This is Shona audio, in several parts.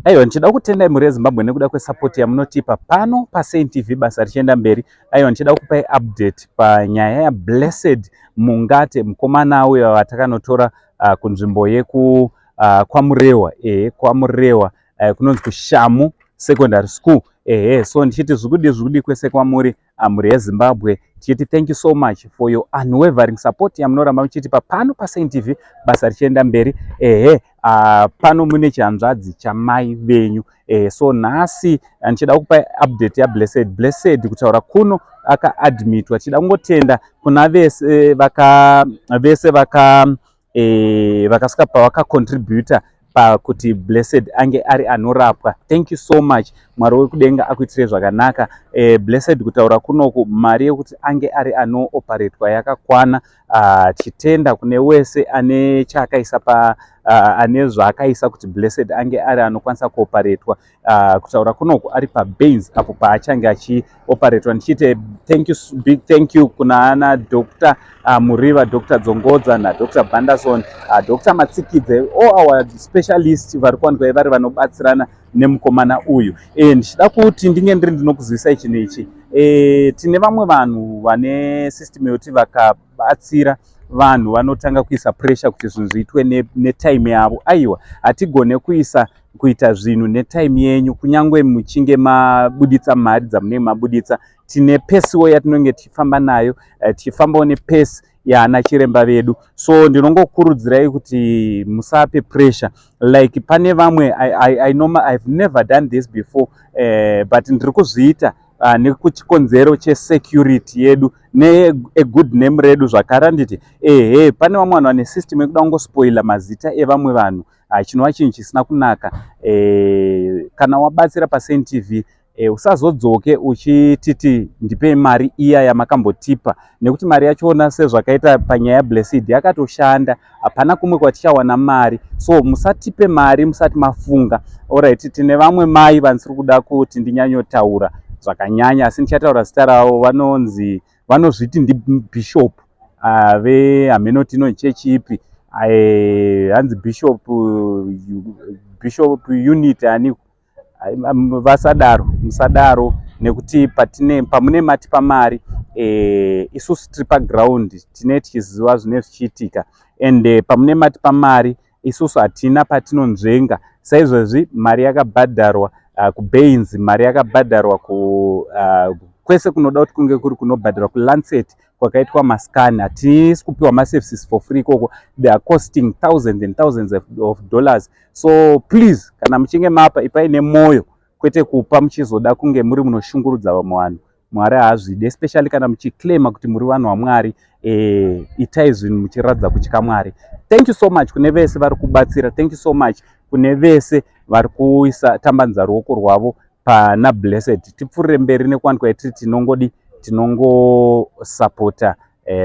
Aiwa, ndichida kutendai mhuri yeZimbabwe nekuda kwesapoti yamunotipa pano paSaint TV, basa richienda mberi. Aiwa, ndichida kupai update panyaya yaBlessed Mungate, mukomana uyo vatakanotora kunzvimbo yeku kwaMurewa, ehe, kwaMurewa, kunonzi kuShamu Secondary School, ehe. So ndichiti zvikudi zvikudi kwese kwamuri, mhuri yeZimbabwe. Tichiti thank you so much for your unwavering support yamunoramba muchitipa pano paSaint TV, basa richienda mberi, ehe. Pano mune chihanzvadzi chamai venyu. So nhasi ndichida kupa update yaBlessed. Blessed kutaura kuno akaadmitwa. Tichida kungotenda kuna vese vaka vese vaka vakasvika pavakacontributa pakuti Blessed ange ari anorapwa. Thank you so much. Mwari wekudenga akuitirei zvakanaka. Blessed kutaura kunoku, mari yekuti ange ari anooparetwa yakakwana. Tichitenda kune wese ane chaakaisa pa ane zvaakaisa kuti Blessed ange ari anokwanisa kuoparetwa. Kutaura kunoku ari paBaines apo paachange achioparetwa. Ndichiti thank you, big thank you kuna ana Dr Muriva, Dr Dzongodza naDr Banderson, Dr Matsikidze, all our specialist vari kuwanikwa vari vanobatsirana nemukomana uyu. Ndichida kuti ndinge ndiri ndinokuzivisai chinhu ichi. Tine vamwe vanhu vane system yekuti vakabatsira vanhu vanotanga kuisa pressure kuti zvinhu zviitwe netime yavo. Aiwa, hatigone kuisa kuita zvinhu netime yenyu, kunyange muchinge mabuditsa mari dzamunenge mabuditsa. Tine pace yatinenge tichifamba nayo, tichifambawo nepace yaana chiremba vedu. So ndinongokurudzirai kuti musape pressure. Like pane vamwe, I know I've never done this before, but ndiri kuzviita nekuchikonzero chesecurity yedu neagood name redu zvakare, handiti? Ehe, pane vamwe vanhu vane system yekuda kungospoila mazita evamwe vanhu, chinova chinhu chisina kunaka. Kana wabatsira paSaint TV, usazodzoke uchititi ndipei mari iya yamakambotipa, nekuti mari yachona, sezvakaita panyaya yaBlessed, yakatoshanda. Hapana kumwe kwatichawana mari, so musatipe mari musati mafunga. Alright, tine vamwe mai vandisiri kuda kuti ndinyanyotaura zvakanyanya, asi ndichataura zita ravo. Vanonzi, vanozviti ndibishop vehaminoti inonzi chechi ipi, hanzi Bishop Unit ani. Vasadaro, musadaro, nekuti patine pamune matipa mari, isusu tiri paground, tine tichiziva zvinenge zvichiitika. And pamune matipa mari, isusu hatina patinonzvenga. Saizvozvi mari yakabhadharwa kuBaines, mari yakabhadharwa ku kwese kunoda kuti kunge kuri kunobhadharwa, kuLancet kwakaitwa mascan. Hatisi kupiwa maservices for free ikoko. They are costing thousands and thousands of dollars. So please, kana muchinge mapa, ipai nemwoyo, kwete kupa muchizoda kunge muri munoshungurudza vamwe vanhu. Mwari haazvidi, especially kana muchiclaima kuti muri vanhu vaMwari. Itai zvinhu muchiratidza kutya Mwari. Thank you so much kune vese vari kubatsira. Thank you so much kune vese vari kuisa tambanudza ruoko rwavo pana Blessed. Tipfuurire mberi nekuwanikwa itiri tinongodi tinongosapota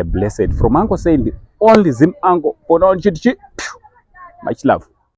Blessed. From Uncle Saint, only Zim uncle, kona ndichiti chi much love.